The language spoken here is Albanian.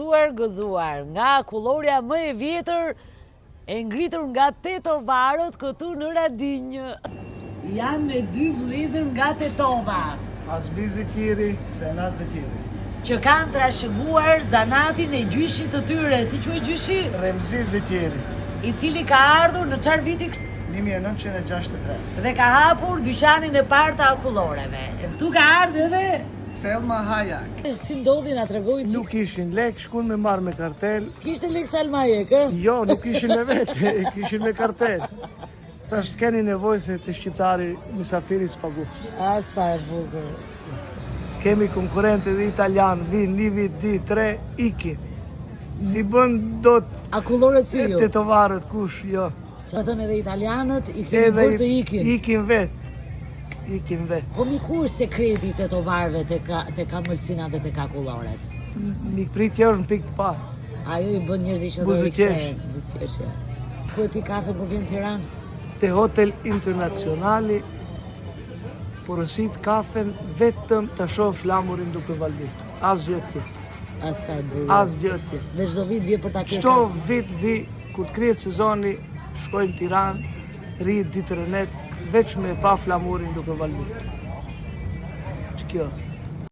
Gëzuar, gëzuar, nga akullorja më e vjetër e ngritur nga tetovarët këtu në Radinjë. Jam me dy vëllezër nga Tetova. Azmi Zeqiri, Senat Zeqiri. Që kanë trashëguar zanatin e gjyshit të tyre, si quhej gjyshi? Remzi Zeqiri. I cili ka ardhur në çfarë viti? 1963. Dhe ka hapur dyqanin e parë të akulloreve. Këtu ka ardhur edhe Selma Hayek. Si ndodhi na tregoi çik. Nuk ishin lek, shkun me marrë me kartel. S'kishte lek Selma Hayek, ë? Jo, nuk ishin me vete, kishin me kartel. Tash s'keni nevojë se te shqiptari mysafiri s'pagu. A sa e bukur. Kemi konkurrentë edhe italian, vin një vit, dy, tre, ikin. S'i bën dot Akulloret si ju. Tetovarët kush, jo. Do thënë edhe italianët i keni bërë të ikin. Ikin vetë. Ikin vetë. Po mi ku është sekreti i tetovarëve tek tek amëlsina dhe tek akulloret? Mikpritja është në pikë të parë. Ajo i bën njerëzit që do rikthehen, buzëqeshje. Ku e pi kafe kur vjen në Tiranë? Te Hotel Internacionali porosit kafen vetëm ta shoh flamurin duke valvitur. Asgjë tjetër. Asgjë tjetër. Dhe çdo vit vjen për ta pirë. Çdo vit vi kur të kryhet sezoni, shkoj në Tiranë, rri ditë e net, veç me pa flamurin duke valvitur. Që kjo?